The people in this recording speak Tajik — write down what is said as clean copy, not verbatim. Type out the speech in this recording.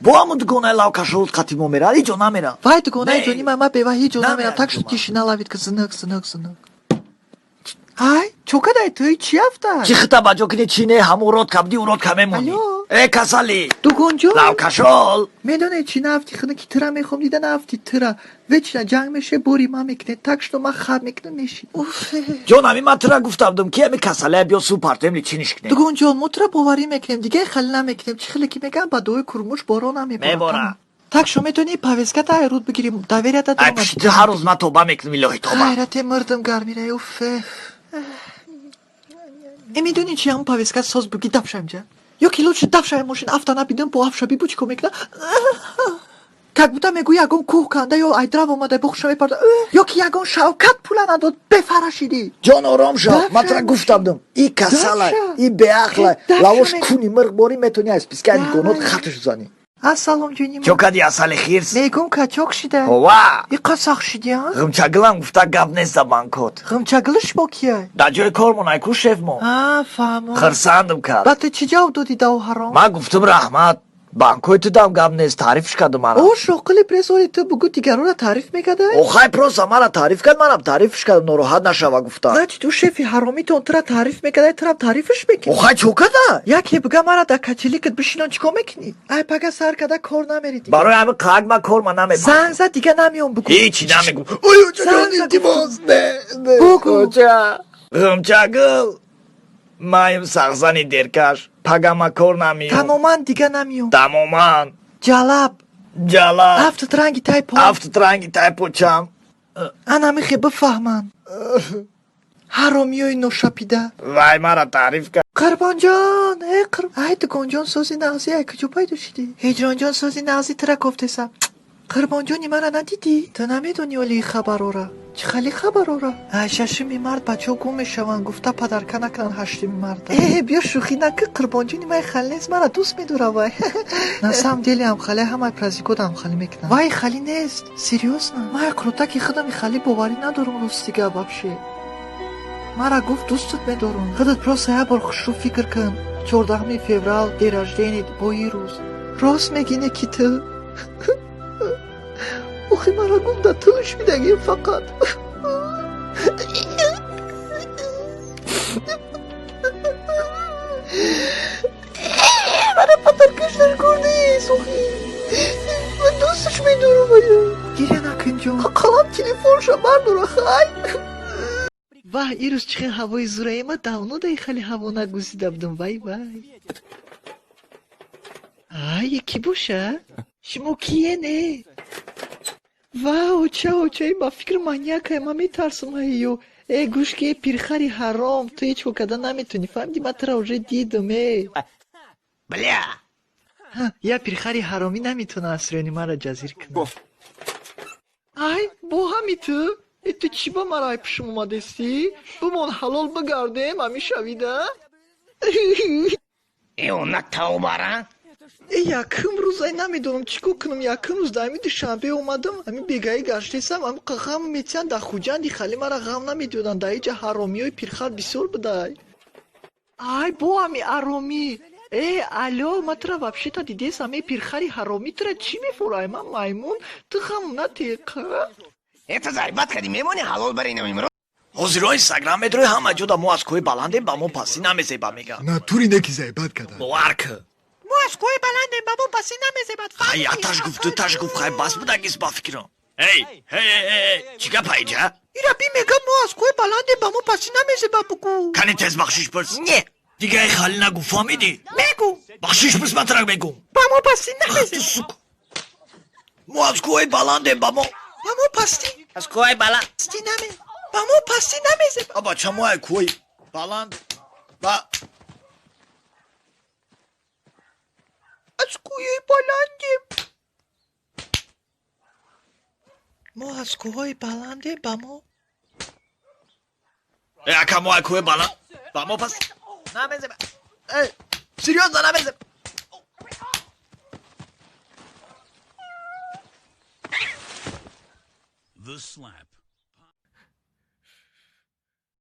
Бо ҳамун дугонаи лавкашолут қати мо мерад, ҳеҷ ҷо намерам. Вай дугонаи ҷони ман бева ҳеҷ ҷо намерам. Намерам Так что ҷумъа. тишина ловит ка, сынок, сынок, сынок. Ай, чо кадай ту? Чи афтай? Чӣ хита ба ҷо кини, чи не, ҳамун рот кабди, урот ка мемонӣ. Алло. Э, касалӣ. Дугонҷон. Лавкашол. Медонед чӣ? Нафти хина ки тира мехом дида, нафти тира вечно ҷанг меше, бори ман мекунед, так что ман хаб мекунам, меши. Уф. Ҷон, ҳамин ман тира гуфта будам, ки ҳами касалия биё су партоем, личиниш кунем. Дугонҷон, мо тира боварӣ мекунем, дига хали намекунем. Чӣ хеле ки мегӯям, ба дуои курмуш борон намеборад. Мебора. Так шо метавонӣ повестката айруд бигирӣ, доверията. Ай, пишти ту ҳар рӯз ман тоба мекунам, илоҳи, тоба. Хайрате, мурдам гармира, уф. Э, медонӣ чи? Ҳамн повестка соз буги, дафшаимҷа, ё ки лучше дафшаи мошин афта набидам, бо афша бибу чӣ кор мекуна? Как будто мегӯи ягон кӯҳ канда ё айдрав омада, бохша мепарда, ё ки ягон Шавкат пула надод, бефара шидӣ. Ҷон, ором шав. Дафша. Ман тира гуфта будам, и касалай, Дафша. и беақлай. Дафша. Лавош куни мирғ борӣ, метавонӣ аз спискаи Давай. дугонот хаташ зани. Ассалом, ҷони. Чо кади, асали хирс? Мегум, качок шида. Ова. Иқа сах шидия. Ғимчагилам гуфта гап нест банкот. Ғимчагилиш бо кия? Дар ҷои кормон, айку шефмо. А, фаҳмо. Хирсандам кард. Ба ту чӣ ҷавоб додӣ, дав ҳаром? Ман гуфтам, раҳмат, банкои ту дам гап нест, таърифш кардам мара. О, шоқили пресори, ту бугу дигарона таъриф мекардай? Охай, просто мара таъриф кард, манам таърифш кардам, нороҳат нашава гуфта. Значит, ӯ шефи ҳаромитон тура таъриф мекардай, турам таърифш мекунӣ. Охай, чо када? Яке буга, мара дар качеликат бишинон, чӣ кор мекунӣ? Ай, пага сар када кор намери дига. Барои ҳамин қак ман кор ма намебарам. Занг зад, дига намеом бугу. Ҳечи намегум. Ой, Занг очаҷон, зад. илтимос, не, не. Бугу. Оча, ғимчагил, маем сағзани деркаш, пага ма кор намеём. Тамоман дига намеом. Тамоман. Ҷалаб. Ҷалаб. Афтат ранги тай по. Афтат ранги тай почам. Ана михе бифаҳманд ҳаромиёи ношапида. Вай мара таъриф кард. Қурбонҷон, э, ай, дугонҷон, сози нағзи, ай куҷо пайдо шидӣ? Ҳиҷронҷон, сози нағзи, тура кофтесам. Қурбонҷони мара надидӣ? Ту намедонӣ оли хабарора? Чӣ хали хабарора? Ай, 6 март бачаҳо гум мешаванд, гуфта падарка накунанд 8 марта. Э, биё, шӯхӣ накӣ, қурбонҷони май хали нест, мара дӯст медора вай. На самом деле ҳамхали ҳамаи праздникода ҳамхали мекунанд. Вай хали нест, серьёзно. Май крутаки худами хали боварӣ надорам, ростига, вообще. Мара гуфт, дӯстат медорам. Худат просто як бор хушрӯ фикр кун. 14 феврал день рождения, бо ин рӯз. Рост мегӣ, не ки ту? Охи, мара гуфт, дар тӯлш бидагим фақат. Мара патаркашдар курдис, охи. Ман дӯсташ медорам ая. Гиря накун, ҷон. Қалам телефонша бардора, хай. Ваҳ, ирӯз чӣ хел ҳавои зурае, ма давно даи хали ҳаво нагузида будам, вай вай. Ай, кӣ боша? Шумо кие не? Ва, оча, оча, ба фикр маньякае, ман метарсам аю. Э, гӯш ки, пирхари ҳаром, ту ҳеҷ кор карда наметавонӣ, фаҳмидӣ? Ман тура уже дидам, э. Бля! Я пирхари ҳаромӣ наметавона асрёни маро ҷазир кунад. Ай, бо ҳами ту? Э, ту чӣ ба мара ай пушм омадестӣ? Бимон, ҳалол бигардем, ҳами шавида? Э, она тавбара? Э, якум рӯз, ай, намедонам чӣ кор кунам. Якум рӯз дар ҳами Душанбе омадам, ҳами бегаӣ гаштесам, ҳами ғам метиҳанд. Дар Хуҷанди хали мара ғам намедоданд, дар иҷа ҳаромиҳои пирхар бисёр будай. Ай, бо ҳами аромӣ. Э, алё, ман тура вообще-то дидесам, э, пирхари ҳаромӣ, тура чӣ мефурай? Ман маймун, ту ғам натеқа. Это зайбат кади, мемони ҳалол баринам имрӯз? Ҳозиро Инстаграм медрои, ҳама ҷода мо аз кӯҳи баландем, ба мо пасӣ намезеба мега. Натури неки зайбат кадан. Бовар кӣ. Мо аз кӯҳи баландем, ба мо пасӣ намезебад. Хай, яташ гуфт, туташ гуфт, хай, бас будагис ба фикрам. Эй, эй, эй, эй, чӣ гап айҷа? Ира би мега, мо аз кӯҳи баландем, ба мо пасӣ намезеба, бугӯ. Кани, тез бахшиш пурс. Не. Дигаи хали нагу, фаҳмидӣ? Мегу. Бахшиш пурс, ман тарак мегум. Ба мо пасӣ Ах, ту намезеба. сука. Мо аз кӯҳи баландем, ба мо Ба мо пастӣ Аз кӯҳи баланд. пастӣ наме ба мо пастӣ намезеба. А бача, мо ай кӯҳи баланд ба Аз кӯҳи баландем. Мо аз кӯҳҳои баландем, ба мо Э, ака, мо ай кӯҳи баланд ба мо пас намезеба. Э, серьёзно, намезеба. The slap.